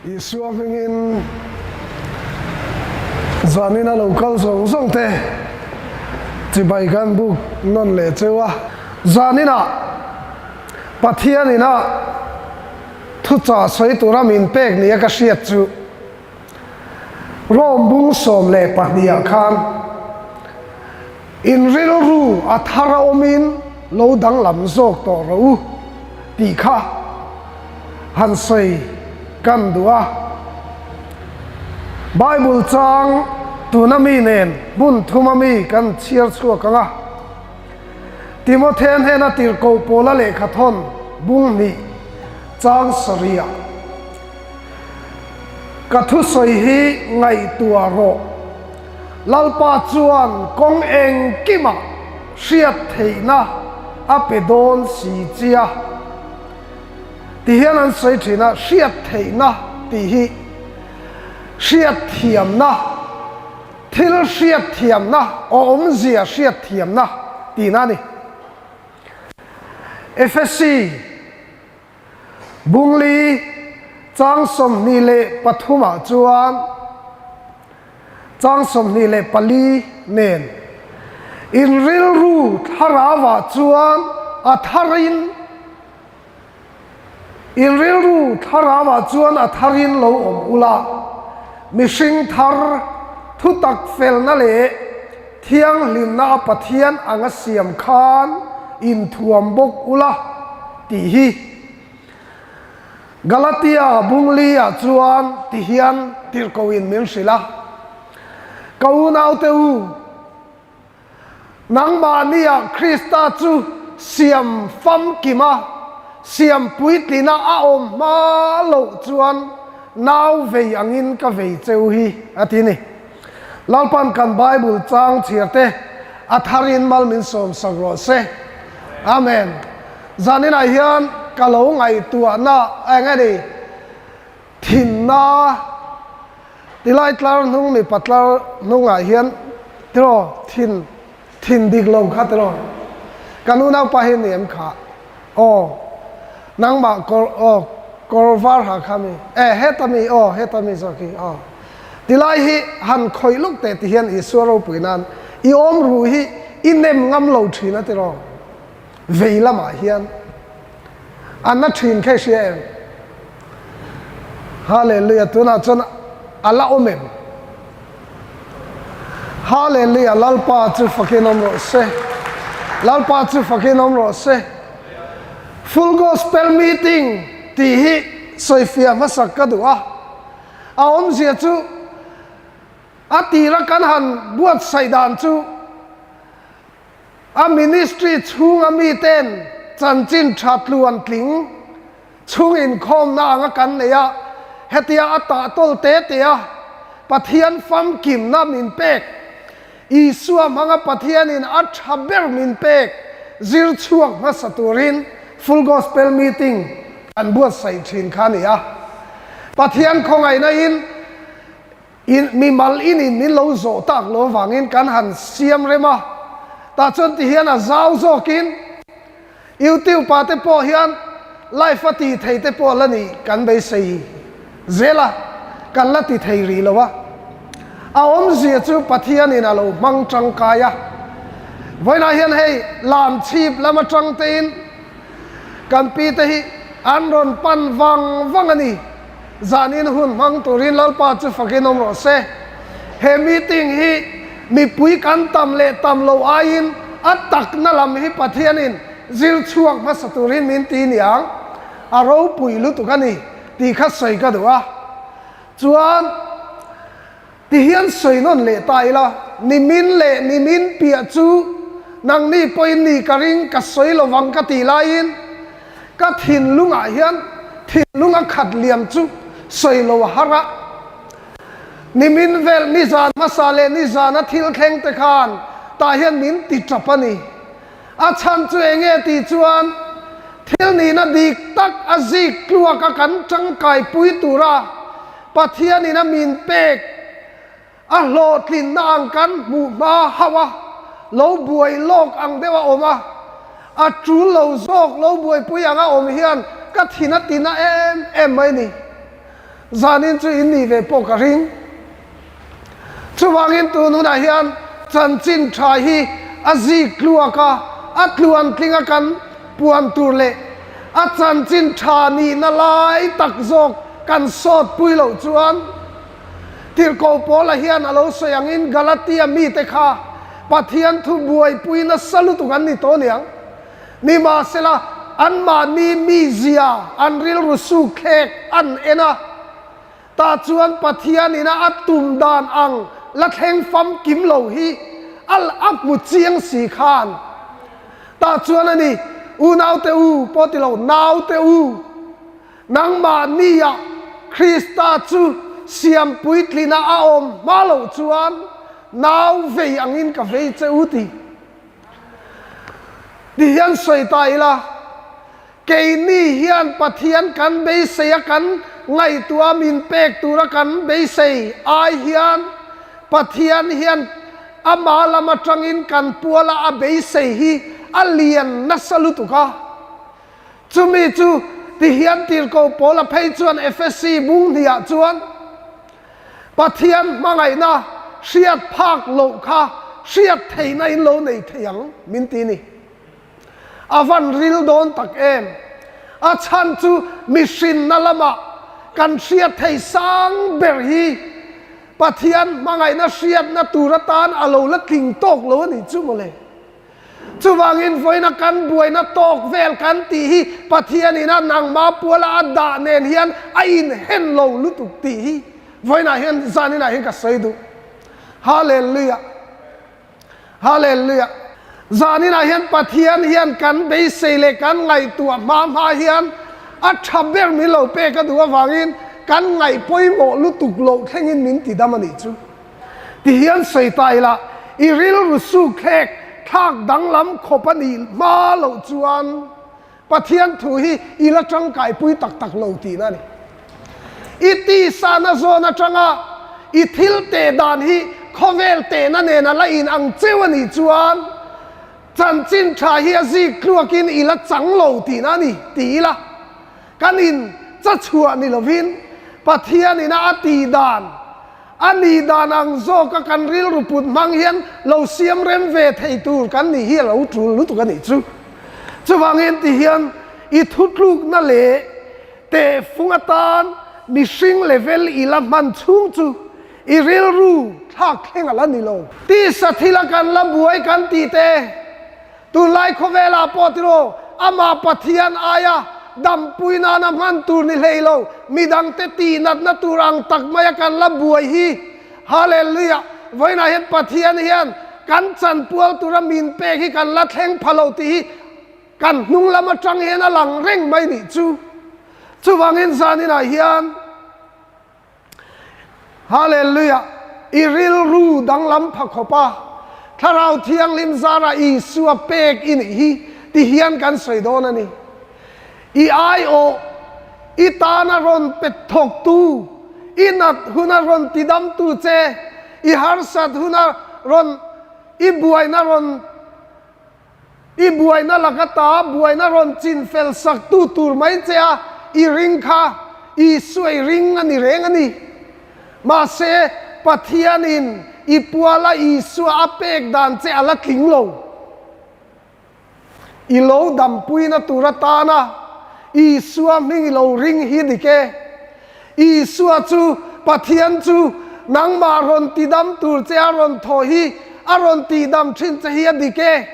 Isua hmingin zanin a lo kal zawng zawng te chibai kan buk nawn leh cheu a. Zaninah Pathian ina thuchah sawi tura min pek nia ka hriat chu Rome bung 12 ah khan in rilru a thar a awmin lo danglam zawk tawh rawh u tih kha han sawi kan duh a. Bible chang tuna mi nen hmun thuma mi kan chhiar chhuak ang a. Timothea hnena tirhkoh Paula lehkhathawn bung hnih chang sarihah, Ka thusawi hi ngaihtuah rawh. Lalpa chuan kawng engkimah hriat theihna a pe dawn si chia. Ti hian an sawi thin a, hriat theihna tih hi hriat thiamna, thil hriat thiamna, awmzia hriat thiamna tihna a ni. Efesi. Bungli chang 23 ah chuan chang 24 nen in rilru thlarau ah chuan a tharin in rilru thlarau ah chuan a tharin lo awm ula, mihring thar thutak felna leh thianghlimna a Pathian anga siam khan inthuam bawk ula tih hi Galatia bungli-ah chuan ti hian tirhkohin min hrilh a, Ka unaute u, nangmahniah Krista chu siam famkim a, siam puitlina a awm hma loh chuan nau vei angin ka vei cheu hi, a ti ni. Lalpan kan Bible chang chhiar te a tharin mal min sawm sak rawh se. Amen. Zaninah hian ka lo ngaihtuahna eng a ni? Thinna tilai tlar hnung mipa tlar hnungah hian tiraw thin thin dik lo kha tiraw kan unaupa hi ni em kha aw nangmah kawr aw kawr var ha kha mi e heta mi aw heta mi zawk hi aw tilai hi han khawih luk teh ti hian Isua ropui nan i awm ruh hi i nem ngam lo thin a tiraw vei lamah hian a na thin kha i hria em Hallelujah tunah chuan a la awm em Hallelujah Lalpa chu fakin awm rawh se Lalpa chu fakin awm rawh se Full Gospel Meeting tih hi sawifiah hmasak ka duh a a awmzia chu a tira kan han buatsaih dan chu A ministry chhunga miten chanchin tha tluan tling chhung inkhawmna anga kan nei a, hetia a tah tawl te te a Pathian famkimna min pek, Isua hmanga Pathianin a tha ber min pek zir chhuak hmasa turin Full Gospel Meeting kan buatsaih thin kha a ni a. Pathian khawngaihna in In mimal in in min lo zawh tak lo avangin kan han siam rem a, tah chuan ti hian a zau zawkin YouTube ah te pawh hian live a ti thei te pawh la nih kan beisei zel a, kan la ti thei rih lo a. A awmzia chu Pathianin a lo hmang tangkai a, vawiinah hian hei lam chhip lam atang tein kan pi te hi an rawn pan vang vang a ni. Zanin hun hmang turin Lalpa chu fakin awm rawh se. He meeting hi mipui kan tam leh tam lo aiin a takna lam hi Pathianin zir chhuak hmasa turin min ti niang. A ropui lutuk a ni tih kha sawi ka duh a. Chuan tihian sawi nawn leh ta ila, nimin leh nimin piah chu nangni pawhin ni ka ring ka sawi lovang ka tih laiin, Ka thinlungah hian thinlung a khat liam chu sawi lo a har a. Nimin vel nizan hmasa leh nizana thil thleng te khan tah hian min ti tap a ni. A chhan chu eng nge tih chuan thil nihna dik tak a zik tluak a kan tangkai pui tura Pathianin a min pek A hlawhtlinna ang kan hmuh hma hauh a, lo buai lawk ang deuh a awm a, a tul lo zawk lo buaipui anga awm hian ka thin a tina em em mai ni. Zanin chu in nih ve pawh ka ring. Chuvangin tun hunah hian chanchin tha hi a zik tluak a, a tluan tling a kan puan tur leh a chanchin tha nihna lai tak zawk kan sawt pui loh chuan Tirhkoh Paula hian a lo sawi angin Galatia mite kha Pathian thu buaipui nasa lutuk an ni tawh niang. Nimahsela, anmahni mizia an rilru sukthlek an en a, tah chuan Pathian ina a tum dan ang la thleng famkim lo hi a a hmu chiang si khan. Tah chuan a ni, Unaute u pawh ti lo, naute u, nangmahnia Krista chu siam puitlina a awm hma loh chuan nau vei angin ka vei che u ti. Ti hian sawi ta ila, keini hian Pathian kan beisei a kan ngaihtuah min pek tura kan beisei ai hian Pathian hian ama lam atangin kan puala a beisei hi a lian nasa lutuk a. Chumi chu ti hian tirhkoh Paula phei chuan Efesi bung hniah chuan, Pathian hmangaihna hriat phak loh kha hriat theihna in lo nei thei ang min ti ni. A van ril dawn tak em? A chhan chu mihrinna lamah kan hriat thei sang ber hi Pathian hmangaihna hriatna tur atan a lo la tling tawk lo a nih chu mawle. Chuvangin vawiina kan buaina tawk vel kan tih hi Pathianin a nangma puala a dah nen hian a inhen lo lutuk tih hi vawiinah hian zaninah hian ka sawi duh. Hallelujah! Hallelujah! Zaninah hian Pathian hian kan beisei leh kan ngaihtuah hma hma hian a tha ber min lo pek a duh avangin kan ngaih pawimawh lutuk loh thlengin min ti dam a nih chu. Ti hian sawi ta ila, i rilru sukthlek thlak danglam khawp a nih hma loh chuan Pathian thu hi i la tangkaipui tak tak lo tihna a ni. I tisana zawn atanga i thil teh dan hi khawvel tehna nen a la in ang cheu a nih chuan chanchin tha hi a zik tluakin i la chang lo tihna a ni ti ila kan in chachhuah ni lovin Pathianina a tih dan A nih dan ang zawka kan rilru put hmang hian lo siam rem ve thei tur kan nih hi a lo tul lutuk a nih chu. Chuvangin ti hian i thutlukna leh tehfung atan mihring level i la hman chhung chu i rilru thlak thleng a la ni lo. Tisa thila kan la buai kan tih te Tunlai khawvelah pawh tiraw amah Pathian aia dampui nana hman tur ni hlei lo, midangte tihnatna tur ang tak maia kan la buai hi. Hallelujah! Vawiinah hian Pathian hian kan chanpual tura min pek hi kan la thleng pha lo tih hi kan hnung lam atang hian a lang reng mai nih chu. Chuvangin zaninah hian. Hallelujah! I rilru danglam pha khawp a, Thlarau Thianghlim zara Isua pek i nih hi ti hian kan sawi dawn a ni. I aiawh, i tana rawn pet thawktu, i nat huna rawn tidamtu che, i harsat huna rawn, i buaina rawn, I buaina laka ta buaina rawn chin fel sak tu tur mai che a, i ring kha Isua i ring a ni reng a ni. Mahse, Pathianin i puala Isua a pek dan che a la tling lo. I lo dampuina tur atana Isua hming i lo ring hi dik e. Isua chu Pathian chu nangmah rawn tidam tur che a rawn thaw hi a rawn tihdam thin che hi a dik e.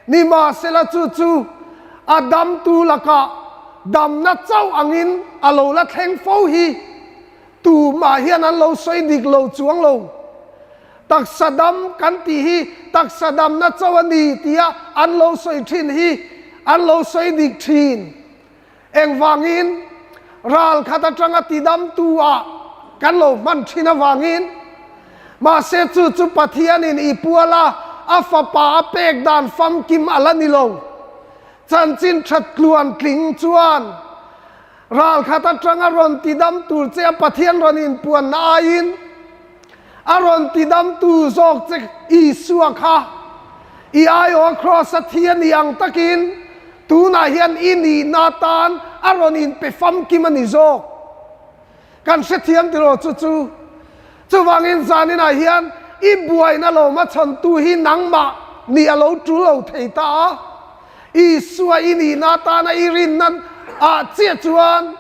Nimahsela chu chu a damtu lakah damna chauh angin a lo la thleng fo hi tumah hian an lo sawi dik lo chuang lo. Taksa dam kan tih hi taksa damna chauh a ni tia an lo sawi thin hi an lo sawi dik thin. Engvangin? Ral khat atanga tidamtu ah kan lo hman thin avangin. Mahse chu chu Pathianin i puala a fapa a pek dan famkim a la ni lo. Chanchin that tluan tling chuan ral khat atanga rawn tidam tur che a Pathian rawn inpuanna aiin a rawn tidamtu zawk che Isua kha i aiawha kraws a thi a ni ang takin tunah hian i nihna atan a rawn inpe famkim a ni zawk. Kan hrethiam tiraw chu chu. Chuvangin zaninah hian i buaina lo hmachhawntu hi nangmah nih a lo tul lo thei ta a. Isua i nihna atana i rinna ah chiah chuan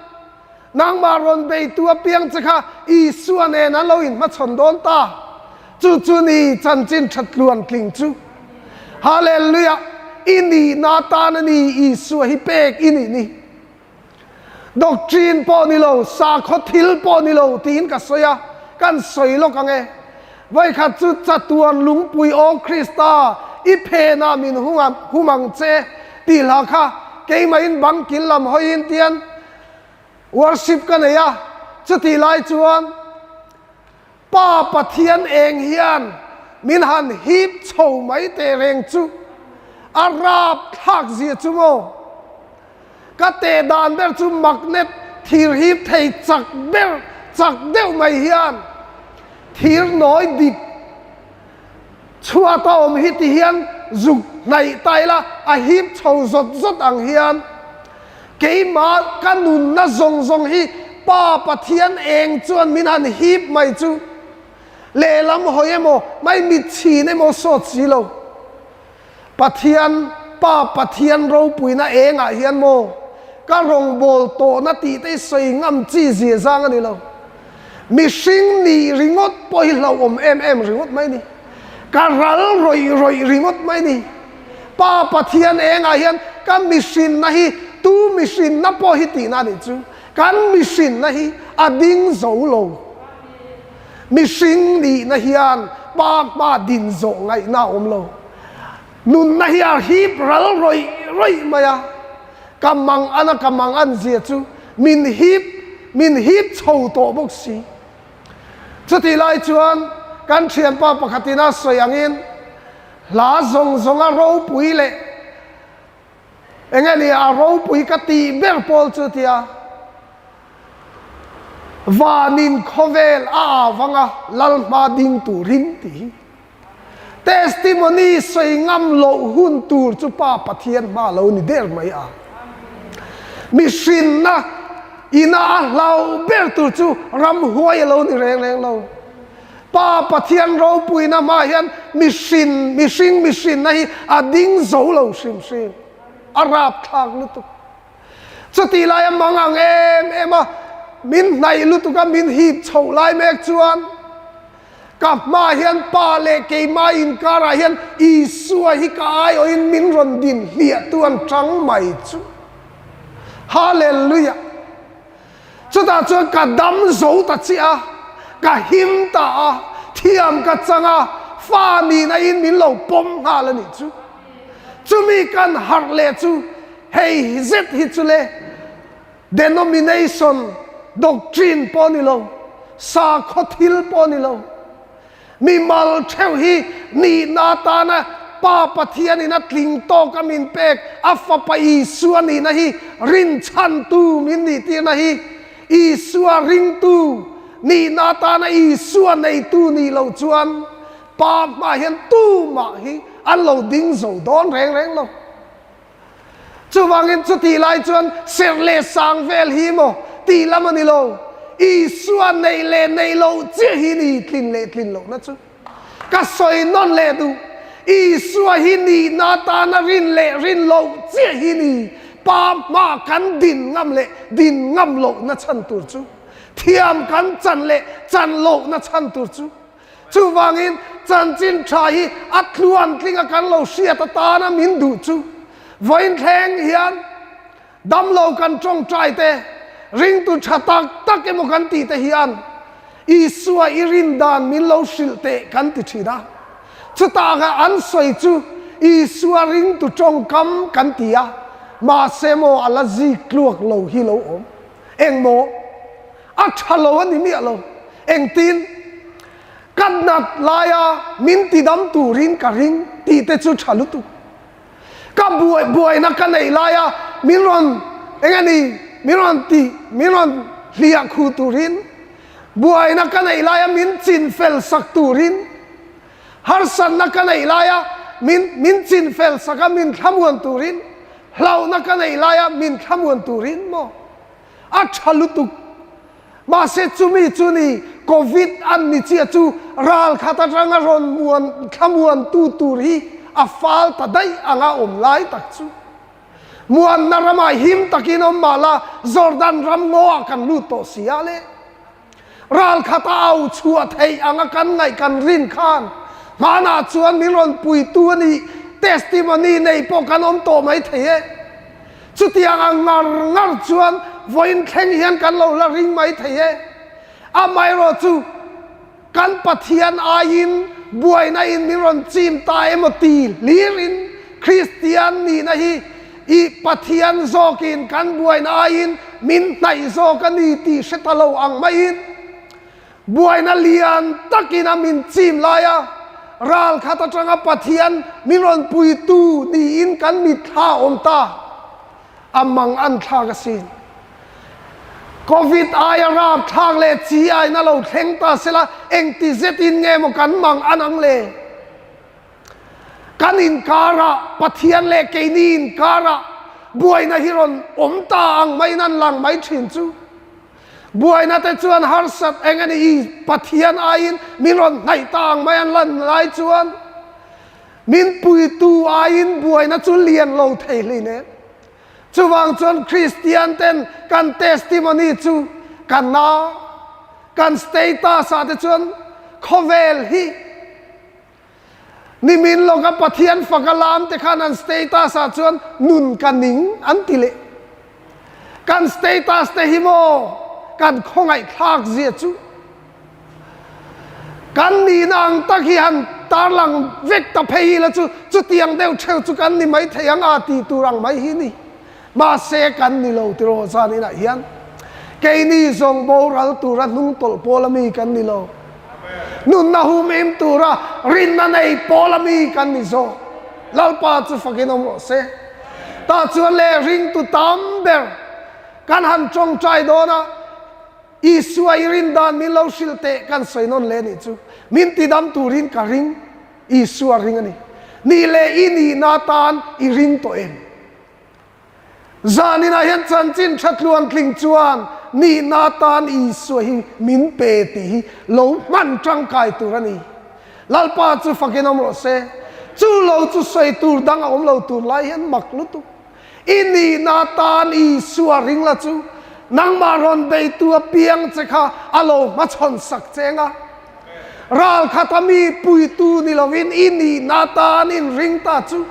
nangmah rawn beitu apiang che kha Isua nen an lo inhmachhawn dawn ta. Chu chu ni chanchin tha tluan tling chu. Hallelujah! I nihna atana ni Isua hi pek i nih ni. Doctrine pawh ni lo, sakhaw thil pawh ni lo tiin ka sawi a, kan sawi lawk ang e. Vawikhat chu chatuan lungpui aw Krista i phenah min hum ang che tih hla kha keimahin bang kil lam hawiin tian worship ka nei a, chutih lai chuan Pa Pathian eng hian min han hip chho mai teh reng chu a rap thlak zia chu maw? Ka teh dan ber chu magnet thir hip thei chak ber chak deuh mai hian thir nawi dip chhuat a awm hi ti hian zuk hnaih ta ila a hip chho zawt zawt ang hian keimah ka nunna zawng zawng hi Pa Pathian eng chuan min han hip mai chu lehlam hawi emaw mai mitchhin emaw sawt si lo. Pathian, Pa Pathian ropuina engah hian maw ka rawngbâwl tawhna tih te hi sawi ngam chi zia zang a ni lo. Mihring nih ringawt pawh hi hlauhawm em em ringawt mai ni. Ka ral rawih rawih ringawt mai ni. Pa Pathian engah hian ka mihrinna hi tu mihrinna pawh hi tihna a nih chu. Kan mihrinna hi a ding zo lo. Mihring nihna hian pa hma din zawh ngaihna a awm lo. Nunna hi a hip ral rawih rawih mai a, ka mang an a ka mang an zia chu min hip min hip chho tawh bawk si. Chutih lai chuan kan thianpa pakhatin a sawi angin hla zawng zawnga ropui leh Eng nge ni a ropui ka tih ber pawl chu tia vanin khawvel a avanga lal hma ding turin tih hi testimony sawi ngam loh hun tur chu Pa Pathian hma lo ni der mai a. Mihrinna ina a hlau ber tur chu ramhuai a lo ni reng reng lo. Pa Pathian ropuina hma hian mihrin, mihring mihrinna hi a ding zo lo hrim hrim. A rapthlak lutuk. Chutih laia mang ang em em a, min hnaih lutuk a, min hip chhoh lai mek chuan ka hma hian Pa leh keimah inkarah hian Isua hi ka aiawhin min rawn din hliah tu an tang mai chu. Hallelujah! Chutah chuan ka dam zo ta chiah a, ka him ta a, thiam ka chang a, fa nihna in min lo pawm nghal a nih chu. Chumi kan harh leh chu hei zet hi chu le denomination doctrine pawh a ni lo, sakhaw thil pawh a ni lo. Mimal theuh hi nihna atana Pa Pathianin a tling tawk a min pek, a Fapa Isua nihna hi rinchhantu min nihtirna hi Isua ringtu nihna atana Isua neitu nih loh chuan Pa hmaah hian tumah hi an lo ding zo dawn reng reng lo. Chuvangin chutih lai chuan serh leh sang vel hi maw tih lam a ni lo. Isua neih leh neih loh chiah hi ni tlin leh tlin lohna chu. Ka sawi nawn leh duh. Isua hi nihna atana rin leh rin loh chiah hi ni Pa hma kan din ngam leh din ngam lohna chhan tur chu. Thiam kan chan leh chan lohna chhan tur chu. Chuvangin chanchin tha hi a tluan tlinga kan lo hriat atana min duh chu vawiin thleng hian damlo kan tawngtai te, ringtu tha tak tak emaw kan tih te hian Isua i rin dan min lo hrilh teh kan ti thin a. Chutah an sawi chu Isua ringtu tawngkam kan ti a, mahse maw a la zik tluak lo hi lo awm. Engmaw? A tha lo a ni miah lo. Engtin? Ka nat laia min tidam turin ka ring tih te chu tha lutuk. Ka buai buaina ka neih laia min rawn eng a ni min rawn tih min rawn hliah khuh turin, buaina ka neih laia min chin fel sak turin, harsatna ka neih laia min min chin fel saka min thlamuan turin, hlauhna ka neih laia min thlamuan turin maw? A tha lutuk. Mahse chumi chu ni Covid an ni chiah chu ral khat atanga rawn muan thlamuantu tur hi a fal ta daih anga awm lai tak chu. Muanna ramah him takin awm mah la Jordan ram ngaw ah kan lut tawh si a le. Ral khat a au chhuah theih anga kan ngaih kan rin khan hmanah chuan min rawn puitu a nih testimony nei pawh kan awm tawh mai thei e. Chutiang ang ngar ngar chuan vawiin thleng hian kan lo la ring mai thei e. Amaherawh chu kan Pathian aiin buaina in min rawn chim ta emaw ti hlirin Kristian nihna hi i Pathian zawkin kan buaina aiin min hnaih zawk a ni tih hre ta lo ang maiin Buaina lian takin a min chim lai a, ral khat atanga Pathian min rawn puitu niin kan mitthla awm ta. A mang an thlak asin. Covid aia rapthlak leh chi aina lo thleng ta sela engti zetin nge maw kan mang an ang le? Kan inkarah, Pathian leh keini inkarah buaina hi rawn awm ta ang maiin an lang mai thin chu. Buaina te chuan harsat eng a ni i Pathian aiin min rawn hnaih ta ang mai an lan lai chuan min puitu aiin buaina chu lian lo thei hlei nen. Chuvang chuan Kristian ten kan testimony chu kan na, kan status ah te chuan khawvel hi Nimin lawka Pathian fak a lam te khan an status ah chuan nun ka ning an ti leh. Kan status te hi maw kan khawngaih thlak zia chu. Kan nihna ang tak hi han tarlang vek ta phei ila chu chutiang deuh theuh chu kan ni mai thei ang a ti tur ang mai hi ni. Mahse kan ni lo tiraw zan inah hian keini zawng boral tura hnung tawlh pawl ami kan ni lo. Nunna hum im tura rinna nei pawl ami kan ni zawk. Lalpa chu fakin awm rawh se. Tah chuan le ringtu tam ber kan han tawngtai dawn a, Isua i rin dan min lo hrilh teh kan sawi nawn leh anih chu. Min tidam turin ka ring, Isua ring a ni. Nih leh i nihna tan i ring tawh em? Zaninah hian chanchin tha tluantling chuan nihna atan Isua hi min pe tih hi lo hman tangkai tur a ni. Lalpa chu fakin awm rawh se. Chu lo chu sawi tur dang a awm lo tur lai hian mak lutuk. I nihna atan Isua ring la chu nangmah rawn beitu apiang che kha a lo hmachhawn sak che eng a. Ral khata mi puitu ni lovin i nihna atan inring ta chu.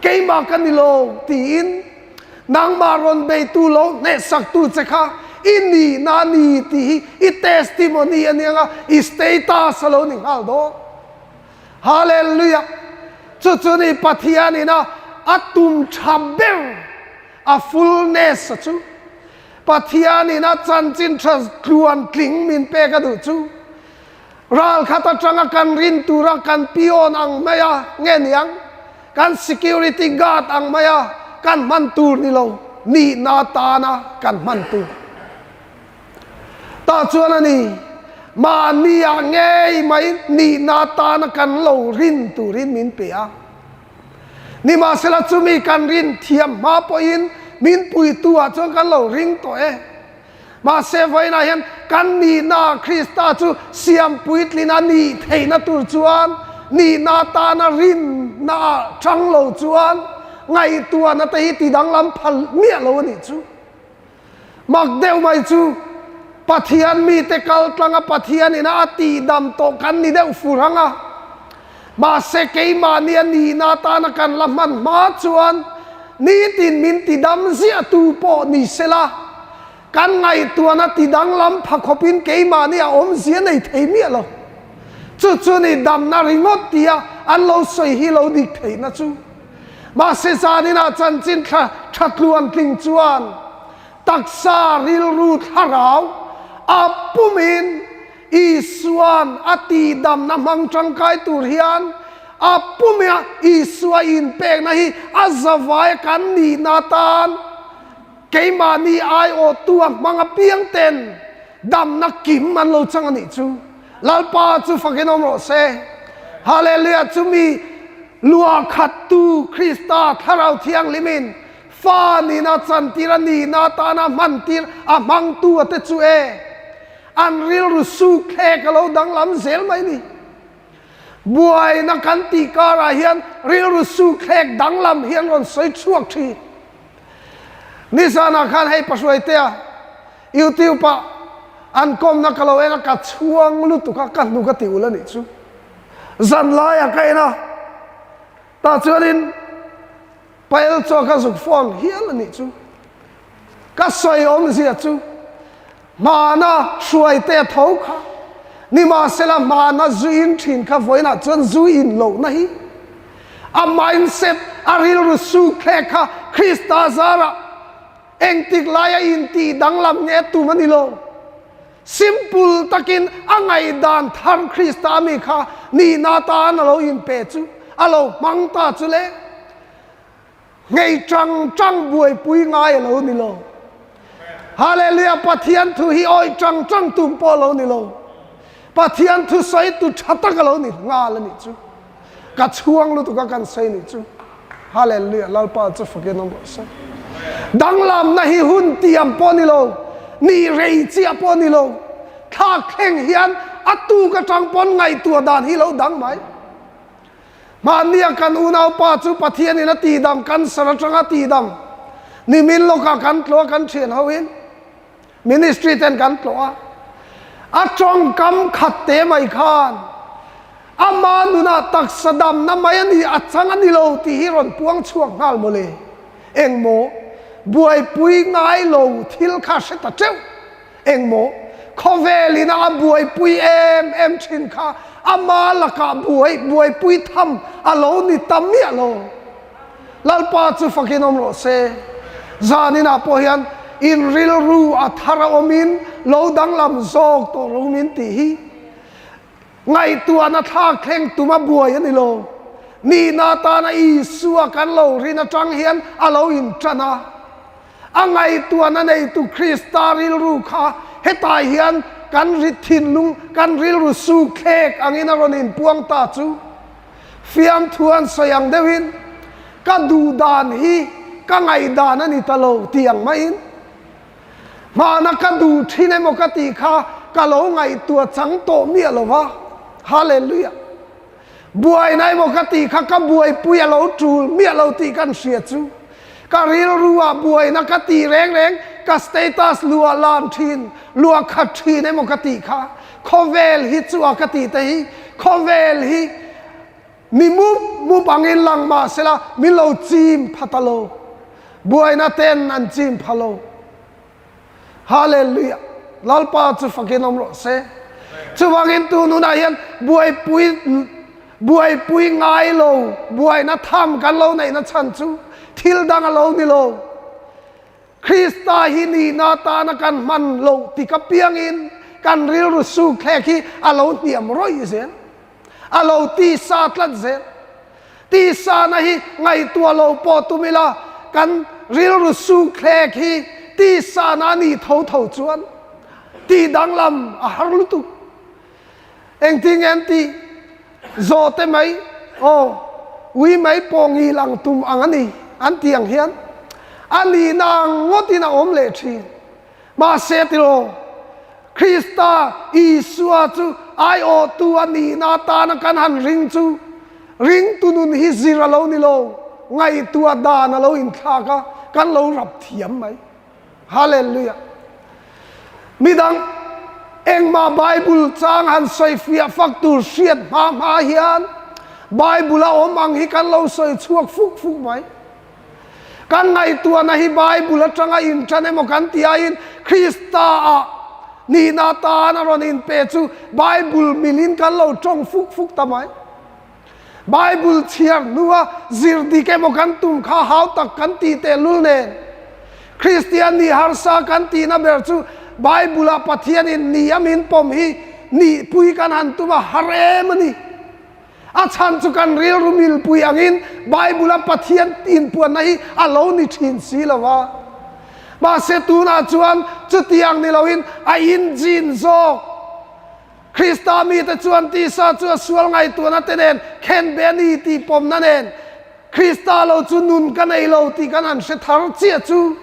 Keimah ka ni lo, tiin nangmah rawn beitu lo hnehsaktu che kha i nihna a ni tih hi i testimony a nia nga, i status a lo ni nghal dawn. Hallelujah! Chu chu ni Pathianin a a tum tha ber, a fullness a chu. Pathianin a chanchin tha tluan tling min pek a duh chu. Ral khat atanga kan rin tura kan peon ang mai a nge niang, kan security guard ang mai a kan hman tur ni lo, nihna atana kan hman tur. Tah chuan a ni, mahni ah ngei mai nihna atana kan lo rin turin min pe a. Nimahsela chumi kan rin thiam hma pawhin min puitu ah chuan kan lo ring tawh e. Mahse vawiinah hian kan nihna Krista chu siam puitlin a nih theihna tur chuan nihna atana rinna ah chang lo chuan ngaihtuahna te hi tidanglam phal miah lo a nih chu. Mak deuh mai chu Pathian mite kal tlanga Pathian ina a tihdam tawh kan ni deuh fur ang a. Mahse keimahni a nihna atana kan la hman hma chuan nitin min tidam ziahtu pawh ni sela, kan ngaihtuahna tidanglam pha khawpin keimahni a awmzia nei thei miah lo. Chu chu ni damna ringawt tia an lo sawi hi lo dik theihna chu. Mahse zaninah chanchin thla tha tluantling chuan taksa rilru thlarau a pumin Isua'n a tihdamna hmang tangkai tur hian a pumia Isua inpekna hi a zavai kan nihna atan keimahni aiawhtu a hmang apiang ten damna kim an lo chang a nih chu. Lalpa chu fakin awm rawh se. Hallelujah! Chumi luah khattu Krista Thlarau Thianghlimin fa nihna chantir a nihna atana hmantir a hmangtu a te chu e. an rilru sukthlek a lo danglam zel mai ni. Buaina kan tih karah hian rilru sukthlek danglam hi an rawn sawi chhuak thin. Nizanah khan hei Pahruaitea YouTube ah an kawmna ka lo en a, ka chhuang lutuk a, ka hnuk a ti ul a nih chu. Zanlaiah ka en a, tah chuanin Pael chuan ka zuk phone hial a nih chu. Ka sawi awmzia chu hmana hruaite a tho kha, nimahsela hmana zu in thin kha vawiinah chuan zu in lohna hi a mindset, a rilru sukthlek kha Krista zarah engtik laia intih danglam nge tum a ni lo. Simple takin a ngaihdan thar Krista mi kha nihna atan a lo inpe chu a lo hmang ta chu le. Nghei tang tang buaipui ngai a lo ni lo. Hallelujah Pathian thu hi awih tang tang tum pawh a lo ni lo. Pathian thu sawi tu tha tak a lo ni nghal a nih chu. Ka chhuang lutuk a kan sawi nih chu. Hallelujah Lalpa chu fakin awm rawh se. Danglamna hi hun tiam pawh ni lo, ni rei chiah pawh ni lo. Thlak thleng hian a tuk atang pawn ngaihtuah dan hi lo dang mai. Mahnia kan unaupa chu Pathianin a tihdam, cancer atanga tihdam nimin lawkah kan tlawh a, kan thian hoin ministry ten kan tlawh a. A tawngkam khat te mai khan ama nunah taksa damna mai a ni, a chang a ni lo tih hi rawn puang chhuak nghal mawle. Engmaw buaipui ngai lo thil kha hre ta teuh. Engmaw khawvel ina a buaipui em em thin kha ama lakah buai buaipui tham a lo ni ta miah lo. Lalpa chu fakin awm rawh se. Zan inah pawh hian in rilru a thar a awmin lo danglam zawk tawh rawh min tih hi ngaihtuahna thlak thleng tum a buai a ni lo. Nihna atana Isua kan lo rin atang hian a lo intan a. A ngaihtuahna neitu Krista rilru kha hetah hian kan ri thinlung, kan rilru sukthlek angin a rawn inpuang ta chu. Fiamthu an sawi ang deuhin, Ka duh dan hi ka ngaihdan a ni ta lo tih ang maiin, hmana ka duh thin emaw ka tih kha ka lo ngaihtuah chang tawh miah lo va. Hallelujah! Buaina emaw ka tih kha ka buaipui a lo tul miah lo tih kan hria chu. Ka rilru ah buaina ka tih reng reng ka status luah lan thin, luah khat thin emaw ka tih kha khawvel hi chu a ka tih te hi khawvel hi mi mup mup angin lang mah sela min lo chim pha ta lo. Buaina ten an chim pha lo. Hallelujah! Lalpa chu fakin awm rawh se. Chuvangin tu nunah hian buaipui buaipui ngai lo, buaina tham kan lo neihna chhan chu thil dang a lo ni lo. Krista hi nihna atana kan hman loh tik apiangin kan rilru sukthlek hi a lo hniam rawih zel. A lo tisa tlat zel. Tisana hi ngaihtuah lo pawh tum ila, kan rilru sukthlek hi tisana a nih tho tho chuan tih danglam a har lutuk. Engtin nge an tih? Zawhte mai, aw, ui mai pawh ngil ang tum ang a ni, an tih ang hian a nihna ang ngawtin a awm leh thin. Mahse tiraw, Krista Isua chu aiawhtu a nihna atana kan han ring chu ringtu nun hi zir a lo ni lo, ngaihtuah dan a lo inthlak a, kan lo rap thiam mai. Hallelujah! Midang engmah Bible chang han sawi fiah fak tur hriat hma hma hian Bible a awm ang hi kan lo sawi chhuak fuk fuk mai. Kan ngaihtuahna hi Bible atanga intan emaw kan tih aiin Krista-ah nihna atan a rawn inpe chu Bible milin kan lo tawng fuk fuk ta mai. Bible chhiar hnua zir dik emaw kan tum kha hau tak kan tih tehlul nen Kristian nih harsa kan tihna ber chu Bible-ah Pathianin ni a min pawm hi nihpui kan han tum a har em a ni. A chhan chu kan rilru milpui angin Bible-a Pathian inpuanna hi a lo ni thin si lo va. Mahse tunah chuan chutiang ni loin a inzin zawk. Krista mite chuan tisa chu a sual ngaihtuahna te nen khenbe a ni tih pawmna nen Krista lo chu nun ka nei lo tih kan han hre thar chiah chu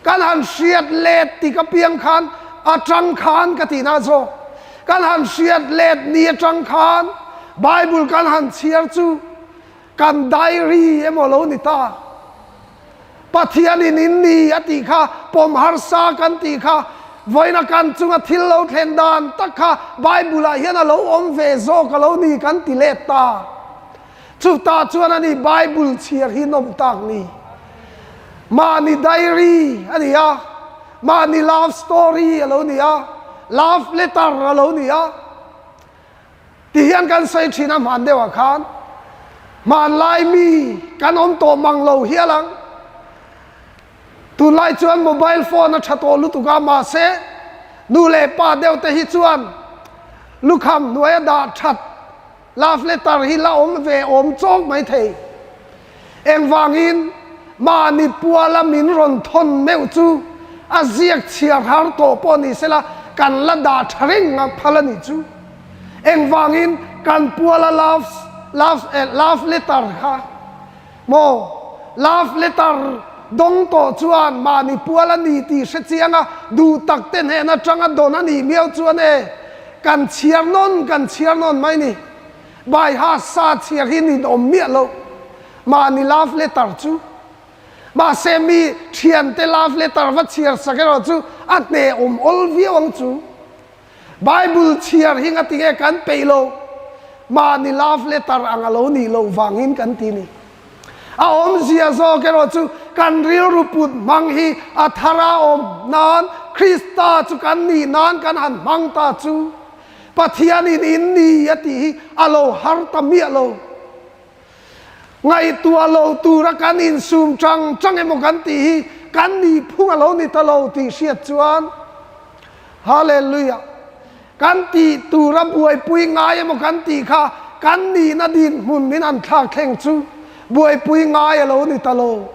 kan han hriat let tik apiang khan Atang khan ka tihna zawk. Kan han hriat let ni atang khan Bible kan han chhiar chu kan diary emaw lo ni ta. Pathianin in ni a tih kha pawm harsa kan tih kha vawiina kan chunga thil lo thlen dan tak kha Bible ah hian a lo awm ve zawk a lo ni kan ti let ta. Chutah chuan a ni Bible chhiar hi nawm tak ni. Mahni diary a ni a, mahni love story a lo ni a, love letter a lo ni a. Ti hian kan sawi thin a hman deuhah khan hmanlai mi kan awm tawh mang lo hial ang. Tunlai chuan mobile phone a tha tawh lutuk a, mahse nu leh pa deuh te hi chuan lukham hnuaia dah that Love letter hi la awm ve awm chawk mai thei. Engvangin mahni puala min rawn thawn meuh chu a ziak chhiar har tawh pawh ni sela kan la dah tha reng a phal a nih chu. Engvangin kan puala love love love letter kha Maw? Love letter dawng tawh chuan mahni pual a ni tih hre chiang a, duh tak te hnen atanga dawn a nih miau chuan e, kan chhiar nawn kan chhiar nawn mai ni. Baiha sa chhiar hi nin awm miah lo. Mahni love letter chu. Mahse mi thiante love letter va chhiar sak erawh chu a hne awm awl viau ang chu. Bible chhiar hi ngatinge kan peih lo, mahni love letter ang a lo nih loh vangin kan ti ni. A awmzia zawk erawh chu kan rilru put hmang hi a thar a awm nan Krista chu kan nih nan kan han hmang ta chu Pathianin in ni a tih hi a lo har ta miah lo. Ngaihtuah lo tura kan insum chang chang emaw kan tih hi kan nihphung a lo ni ta lo tih hriat chuan Hallelujah! Kan tih tura buaipui ngai emaw kan tih kha kan nihna dinhmun min han thlak thleng chu buaipui ngai a lo ni ta lo.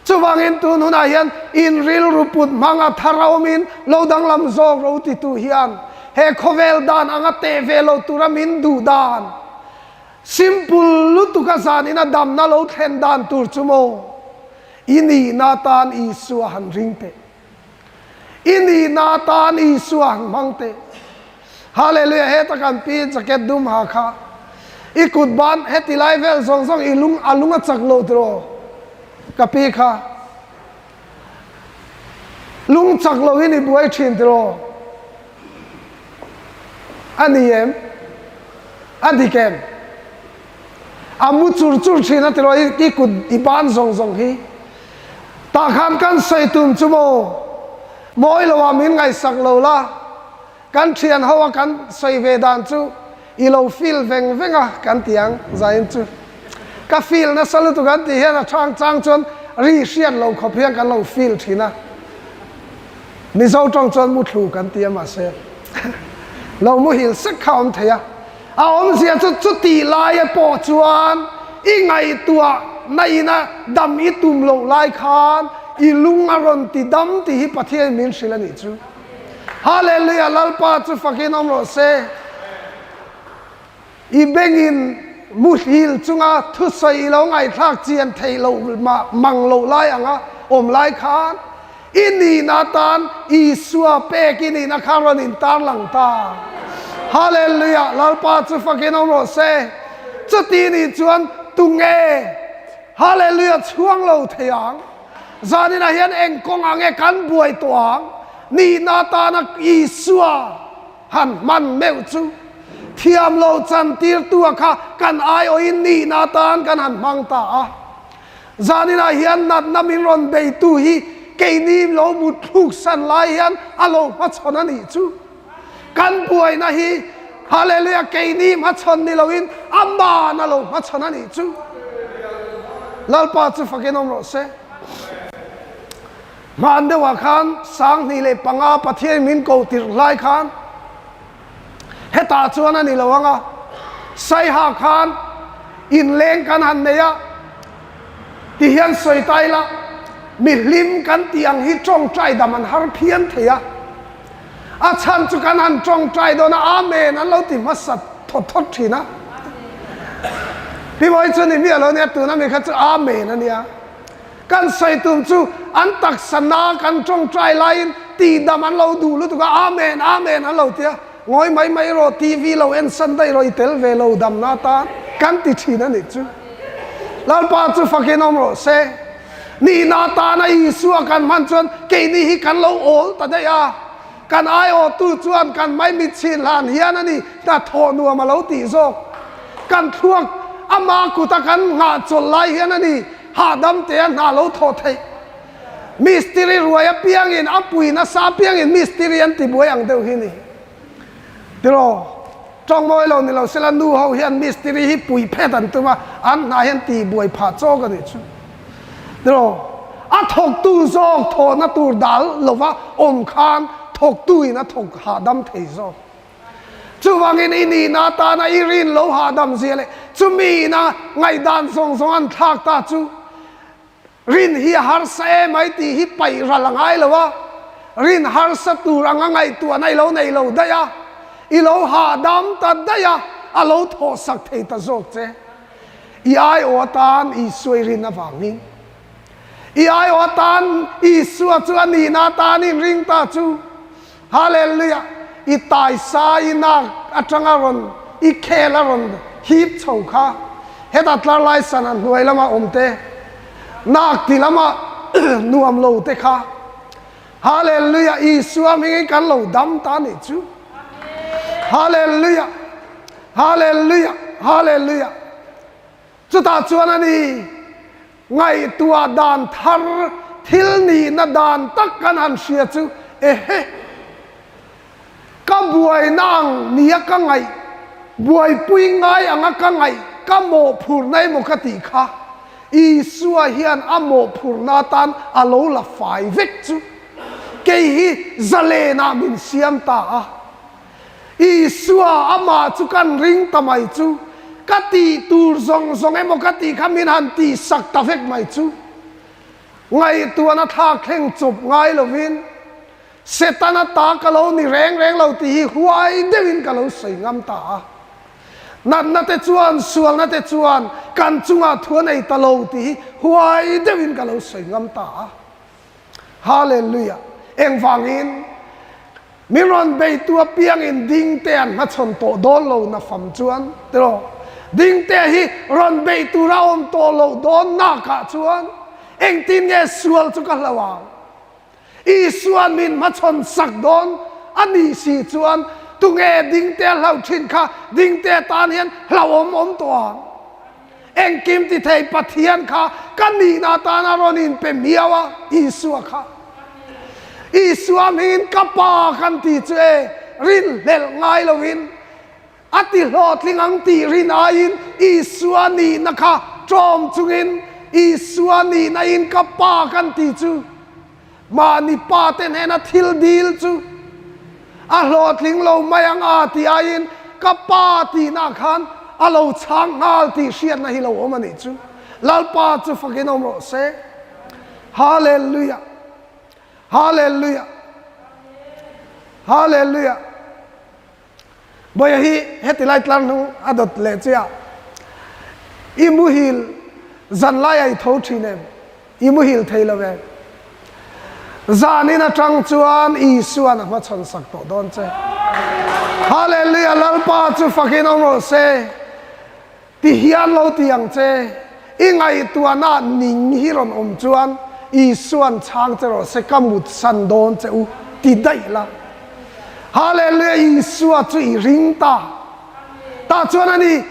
Chuvangin tun hunah hian in rilru put hmang a thar a awmin lo danglam zawk ro titu hian he khawvel dan anga teh ve lo tura min duh dan simple lutuk a zanin a damna lo thlen dan tur chu maw i nihna atan Isua han ring teh. I nihna atan Isua han hmang teh. Hallelujah heta kan pi jacket dum ha kha i kut ban heti lai vel zawng zawng i lung a lung a chak lo tiraw ka pi kha lung chak lo in i buai thin tiraw a ni em a dik em a mu chur chur thin a tiraw i kut i ban zawng zawng hi tah khan kan sawi tum chu maw mawi lo ah min ngaihsak lo la. Kan thian ho a kan sawi ve dan chu i lo feel veng veng a kan ti ang zain chu. Ka feel nasa lutuk an tih hian a chang chang chuan ri hriat lo khawp hian kan lo feel thin a. Mizo tawng chuan muthlu kan ti a mahse lo muhil sek kha a awm thei a. A awmzia chu chutih laia pawh chuan i ngaihtuah na ina dam i tum loh lai khan i lung a rawn ti dam tih hi Pathian min hrilh a nih chu. Hallelujah Lalpa chu fakin awm rawh se. I bengin muhil chunga thusawi i lo ngaihthlak chian theih loh mang loh lai anga awm lai khan i nihna atan Isua pek i nihna kha rawn intarlang ta. Hallelujah Lalpa chu fakin awm rawh se. Chuti nih chuan tunge Hallelujah chhuang lo thei ang? Zaninah hian eng kawngah nge kan buai tawh ang? Nihna atana Isua han hman meuh chu thiam lo chantirtua kha kan aiawhin nihna atan kan han hmang ta a. Zaninah hian natna min rawn beitu hi keini lo mut thluk san lai hian a lo hmachhawn a nih chu. Kan buaina hi Hallelujah keini hmachhawn ni loin Aman a lo hmachhawn a nih chu. Lalpa chu fakin awm rawh se. Hman deuhah khan 2005 Pathian min ko tirh hlai khan hetah chuan a ni lo ang a, Saiha khan inleng kan han nei a, ti hian sawi ta ila mihlim kan tih ang hi tawngtai dam an har phian thei a. A chhan chu kan han tawngtai dawn a, Amen an lo ti hmasa thawt thawt thin a. Pi Mawi chu ni miah lo nia, tuna mi kha chu Amen a nia. Kan sawi tum chu an taksa na kan tawngtai laiin. tihdam an lo duh lutuk a, Amen, Amen an lo ti a, ngawi mai mai rawh, TV lo en san daih rawh, i tel ve lo damna atan kan ti thin a nih chu. Lalpa chu fakin awm rawh se. Nihna atana Isua kan hman chuan keini hi kan lo awl ta daih a, kan aiawhtu chuan kan maimit chhin hlan hian a ni hna thawh nuam a lo tih zawk. Kan thluak ama kuta kan nghah chawlh lai hian a ni hahdam tea hna lo thawh theih. Mistiri ruai apiangin a pui nasa apiangin mistiri an ti buai ang deuh hi ni. Tiraw? Tawng mawi lo ni lo sela nu ho hian mistiri hi pui phet an tum a, an hna hian ti buai phah chawk a nih chu. Tiraw? A thawktu zawk thawhna tur dal lova awm khan thawktu in a thawk hahdam thei zawk. Chuvangin i nihna atana i rin lo hahdam zia leh chumi ina ngaihdan zawng zawng an thlak ta chu Rin hi a harsa em ai tih hi paih ral a ngai lo a, rin harsa tur anga ngaihtuahna i lo nei lo daih a, i lo hahdam ta daih a, a lo thawhsak thei ta zawk che. I aiawh atan Isua i rin avangin. I aiawh atan Isua chu a nihna atan in ring ta chu. Hallelujah! I taisa i nak atanga rawn i khel a rawn hip chho kha heta tlar lai sana hnuai lama awm te, nak ti lama nuam lo te kha Hallelujah! Isua hmingin kan lo dam ta nih chu. Hallelujah! Hallelujah! Hallelujah! Chutah chuan a ni, ngaihtuah dan thar, thil nihna dan tak kan han hria chu, ehe, ka buaina ang nia ka ngaih, buaipui ngai anga ka ngaih, ka mawhphurhna emaw ka tih kha, Isua hian a mawhphurhna atan a lo la fai vek chu, kei hi zalenah min siam ta a. Isua amah chu kan ring ta mai chu, ka tih tur zawng zawng emaw ka tih kha min han tih sak ta vek mai chu. Ngaihtuahna thlak thleng chawp ngai lovin, Setana ta ka lo ni reng reng lo tih hi huai deuhin ka lo sawi ngam ta a. Natna te chuan, sualna te chuan kan chungah thu a nei ta lo tih hi huai deuhin ka lo sawi ngam ta a. Hallelujah! Engvangin? Min rawn beitu apiangin Dingte an hmachhawn tawh dawn lo na fam chuan tiraw? Dingte hi rawn bei tura awm tawh loh dawn nakah chuan engtin nge sual chu ka hlo ang? Isua'n min hmachhawn sak dawn a nih si chuan tunge Dingte a hloh thin kha Dingte tan hian hlauhawm awm tawh ang? Engkim ti thei Pathian kha ka nihna atan a rawn inpe miau a, Isua kha. Isua hmingin ka Pa kan ti chu e, rinhlelh ngai loin a ti hlawhtling ang tih rin aiin Isua nihna kha ṭawm chungin Isua nihna in ka Pa kan ti chu Mahni pa te hnena thil dil chu a hlawhtling lo mai ang a tih aiin ka pa tihna khan a lo chhang nghal tih hriatna hi lo awm a nih chu. Lalpa chu fakin awm rawh se. Hallelujah! Hallelujah! Hallelujah! Bawiha hi heti lai tlar hnung a dawt leh chiah. I muhil zan lai a i tho thin em? I muhil thei lo em? Zanin atang chuan Isua'n a hmachhawn sak tawh dawn che. Hallelujah! Lalpa chu fakin awm rawh se. Ti hian lo ti ang che, i ngaihtuahna ning hi rawn awm chuan Isua'n chhang che rawh se, ka mut san dawn che u, ti daih la. Hallelujah, Isua chu i ring ta. Tah chuan a ni,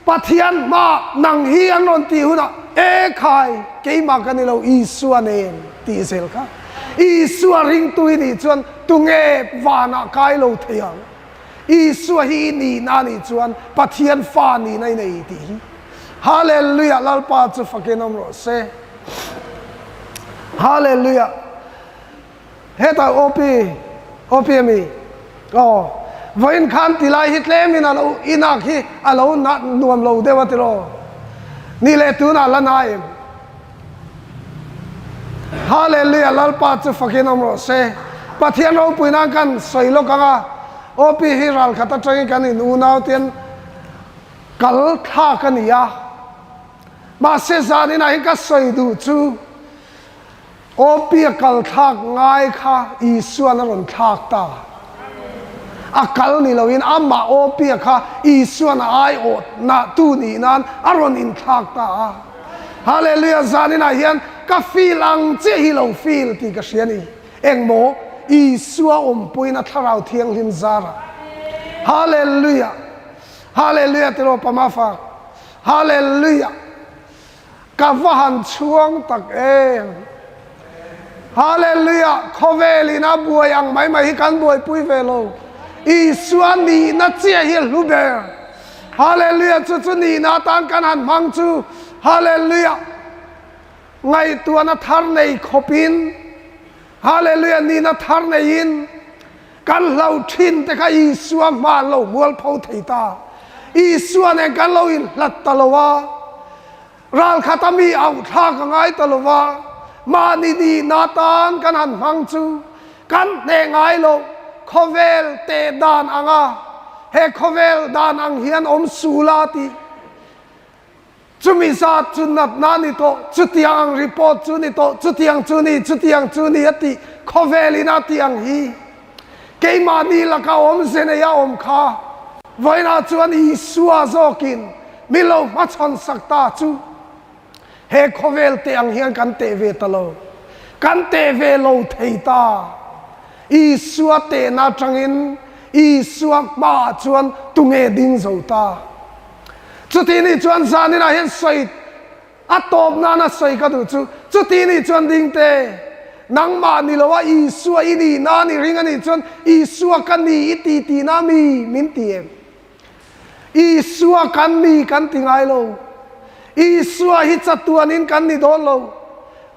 Pathian hma nang hi an rawn tih hunah, E khai, keimah ka ni lo, Isua nen tih zel kha. Isua ringtu i nih chuan tunge vanah kai lo thei ang? Isua hi i nihna a nih chuan Pathian fa nihna i nei tih hi. Hallelujah! Lalpa chu fakin awm rawh se. Hallelujah! Hetah OP, OP a mi? Aw, vawiin khan ti lai hi tlemin a lo inak hi a lo nuam lo deuh a tiraw? Ni leh tunah la na em? Hallelujah Lalpa chu fakin awm rawh se. Pathian ropui nan kan sawi lawk ang a, OP hi ral khat atangin kan in unau ten kal thlak a ni a. Mahse zaninah hian ka sawi duh chu. Awpia kal thlak ngai kha Isuan a rawn thlak ta. A kal ni loin amah Awpia kha Isuan a aiawh nah tu nih nan a rawn inthlak ta a. Hallelujah! Zaninah hian ka feel ang chiah hi lo feel tih ka hria ni. Engmaw? Isua awmpuiin a Thlarau Thianghlim zarah. Hallelujah! Hallelujah tiraw Pamafak? Hallelujah! Ka va han chhuang tak em! Hallelujah! Khawvel in a buai ang mai mai hi kan buaipui ve lo. Isua nihna chiah hi a hlu ber. Hallelujah! Chu chu nihna atan kan han hmang chu. Hallelujah! Ngaihtuahna thar nei khawpin, Hallelujah, nihna thar neiin kan hlo thin te kha Isua hma an lo mualpho thei ta. Isua nen kan lo inhlat ta lo a, ralkhata mi auhthlak a ngai ta lo va, mahni nihna atan kan han hmang chu kan hneh ngai lo, khawvel teh dan anga he khawvel dan ang hian awm sul a tih. Chumi zat chu natna a ni tawh, chutiang ang report chu ni tawh, chutiang chu ni, chutiang chu ni a tih khawvelin a tih ang hi keimahni laka awmze nei a awm kha vawiinah chuan Isua zawkin mi lo hmachhawn sak ta chu he khawvel teh ang hian kan teh ve ta lo, kan teh ve lo thei ta. Isua tehna atangin Isua hmaah chuan tunge ding zo ta? Chuti nih chuan zaninah hian sawi a tawp nana sawi ka duh chu, chuti nih chuan dingte, nangmah ni loa Isua i nih nan i ring a nih chuan Isua ka ni i ti tihna mi min ti em? Isua kan ni kan ti ngai lo. Isua hi chatuanin kan ni dawn lo.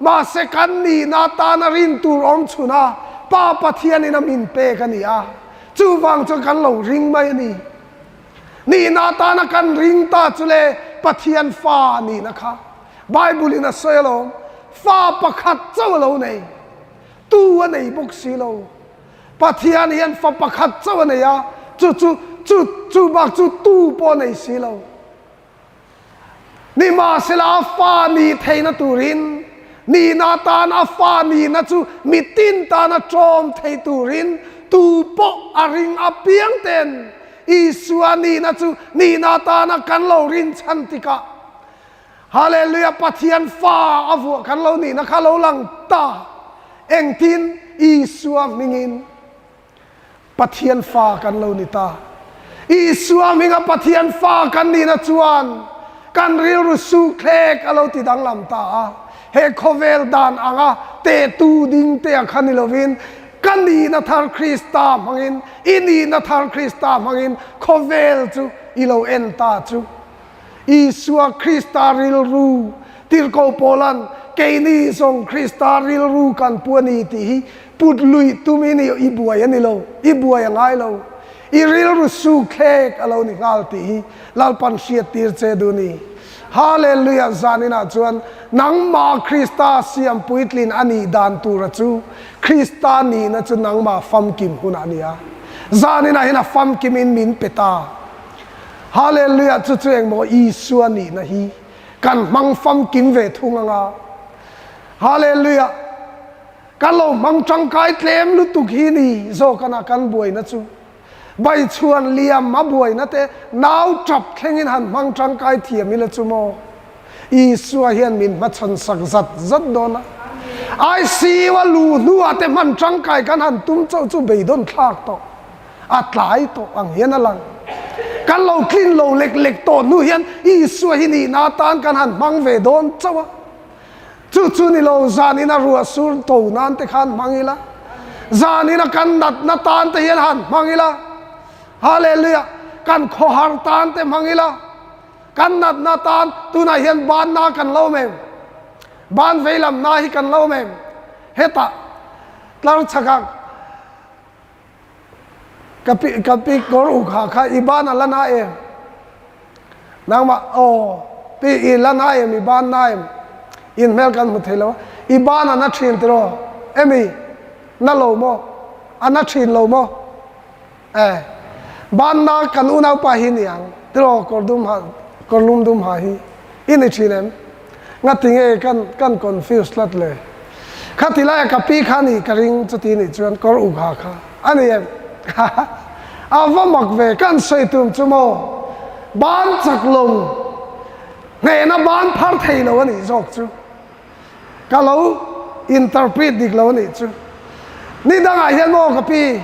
Mahse kan nihna atana rin tur awm chhun a Pa Pathianin a min pek a ni a, chuvang chuan kan lo ring mai a ni. Nihna atana kan ring ta chu le Pathian fa nihna kha Bible in a sawi alawm, fa pakhat chauh a lo nei, tu a nei bawk si lo. Pathian hian fa pakhat chauh a nei a, chu chu chu chu bak chu tu pawh a nei si lo. Nimahsela a fa nih theihna turin, nihna tan a fa nihna chu mitin tana ṭawm thei turin tu pawh a ring apiang ten Isua nihna chu nihna tana kan lo rinchhan tikah Hallelujah Pathian fa a vuah kan lo nihna kha lo lang ta. Engtin? Isua hmingin. Pathian fa kan lo ni ta. Isua hminga Pathian fa kan nihna chuan kan rilru sukthlek a lo ti danglam ta a. He khawvel dan anga tehtu ding te a kha ni lovin ka nihna thar Krista hmangin, i nihna thar Krista hmangin khawvel chu i lo en ta chu. Isua Krista rilru tirhkoh Paula'n keini zawng Krista rilru kan pu a ni tih hi put luih tumin i buai a ni lo, i buai a ngai lo. I rilru sukthlek a lo ni nghal tih hi Lalpan hriattir che duh ni. Hallelujah! Zaninah chuan nangmah Krista siam puitlin a nih dan tura chu Krista nihna chu nangmah famkim hunah a ni a. Zaninah hian a famkimin min pe ta. Hallelujah chu chu engmaw Isua nihna hi kan hmang famkim ve thung anga. Hallelujah kan lo hmang tangkai tlem lutuk hi ni zawk ana kan buaina chu. Baichhuan liam a buaina te nau tap thlengin han hmang tangkai thiam ila chu maw. Isua hian min hmachhawn sak zat zat dawn a. ICU a luh hnuah te hman tangkai kan han tum chauh chu beidawn thlak tawh. A tlai tawh ang hian a lang. Kan lo tlin lo lek lek tawh hnu hian Isua hi nihna atan kan han hmang ve dawn chauh a. Chu chu ni lo, zanin a ruah sur to nan te khan hmang ila. Zanin a kan natna tan te hian han hmang ila. Hallelujah! Kan khawhar tan te hmang ila. Kan natna tan tunah hian banna kan lo awm em? Ban veilamna hi kan lo awm em? Hetah tlar chhakah Ka pi ka pi kawr uk ha kha i ban a la na em? Nangmah aw pi i la na em i ban na em? In hmel kan hmu thei lo a, i ban a na thin tiraw? Emi na lo maw? A na thin lo maw? Eh ban na kan unaupa hi ni ang tiraw kawr dum ha kawr lum dum ha hi i ni thin em? Ngatinge kan kan confuse tlat le? Khati laia ka pi kha ni ka ring chuti nih chuan kawr uk ha kha a ni em? A va mak ve kan sawi tum chu maw? Ban chak lo hnehna ban phar thei lo a nih zawk chu. Ka lo interpret dik lo a nih chu. Ni dangah hian maw ka pi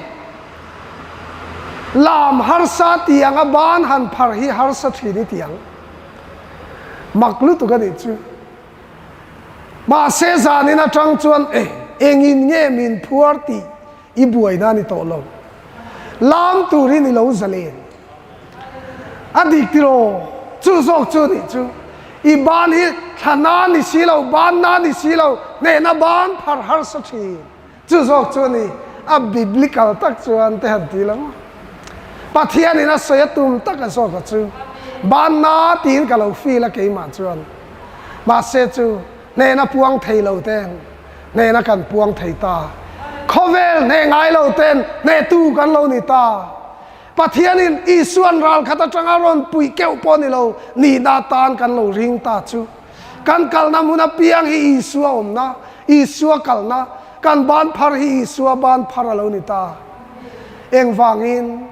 lam harsa ti anga ban han phar hi harsa thin i ti ang. Mak lutuk a nih chu. Mahse zanin atang chuan e engin nge min phuar tih i buaina a ni tawh lo. Lam turin i lo zalen. A dik tiraw? Chu zawk chu nih chu. I ban hi thla na ni si lo, ban na ni si lo, hnehna ban phar harsa thin. Chu zawk chu a ni. A biblical tak chuan te han ti lo. Pathianin a sawi a tum tak a zawk a chu. Ban na tiin ka lo feel a keimah chuan. Mahse chu hnehna puang thei lo ten hnehna kan puang thei ta. Khawvel hneh ngai lo ten hnehtu kan lo ni ta. Pathianin Isuan ral khat atanga rawn puih keuh pawh ni lo, nihna atan kan lo ring ta chu. Kan kalna hmun apiang hi Isua awmna, Isua kalna, kan ban phar hi Isua ban phar a lo ni ta. Engvangin?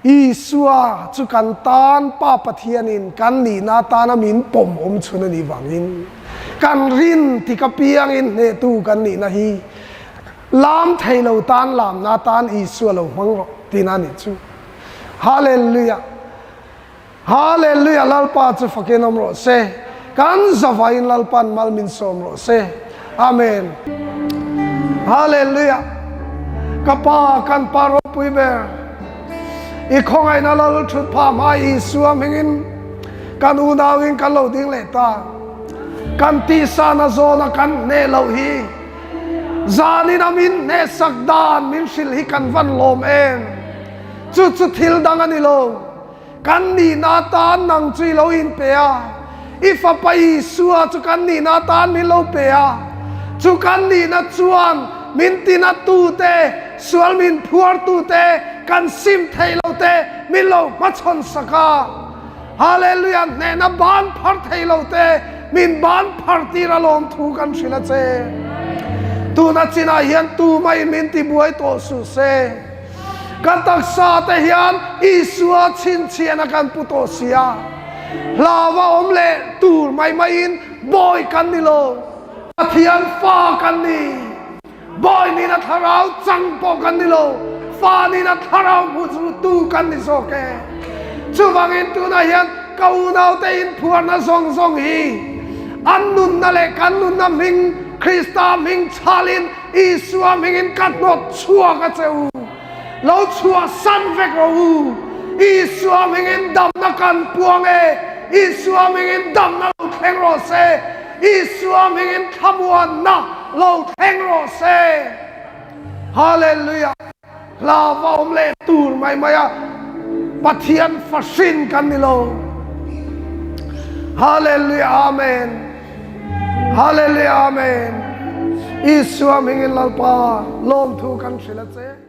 Isua chu kan tan Pa Pathianin kan nihna atana min pawm awm chhun a nih vangin, kan rin tik apiangin hnehtu kan nihna hi Lam thei lo tan lamna tan Isua lo hmang rawh tina nih chu. Hallelujah. Hallelujah Lalpa chu fakin awm rawh se. Kan zavaiin Lalpan mal min sawm rawh se. Amen. Hallelujah. Ka pa kan pa ropui ber. I khawngaihna lal thut phah hma Isua hmingin kan unauin kan lo ding leh ta. Kan tihsana zawna kan hneh loh hi Zanin a min hnehsak dan min hrilh hi kan van lawm em? Chu chu thil dang a ni lo. Kan nihna atan nang chu i lo inpe a, i Fapa Isua chu kan nihna atan min lo pe a. Chu kan nihna chuan min tinatute, sual min phuartute, kan sim theih lote min lo hmachhawn sak a. Hallelujah hnehna ban phar thei lo te min ban phar tir a lawm thu kan hrilh a che. Tuna chinah hian tumah in min ti buai tawh suh se. Kan taksa te hian Isua chhinchhiahna kan pu tawh sia. Hlau a awm leh tur mai mai in bawi kan ni lo. Pathian fa kan ni. Bawi nina thlarau chang pawh kan ni lo, fa nina thlarau hmu tu kan ni zawk e. Chuvangin tunah hian ka unaute inphuarna zawng zawng hi an nunna leh kan nunna hming Krista hming chhalin Isua hmingin ka hnawt chhuak a che u. Lo chhuah san vek rawh u. Isua hmingin damna kan puang e. Isua hmingin damna lo thleng rawh se. Isua hmingin thlamuanna lo thleng rawh se. Hallelujah. Hla va awm leh tur mai mai a Pathian fahrin kan ni lo. Hallelujah Amen. Hallelujah Amen. Isua hmingin Lalpa lawmthu kan hrilh a che.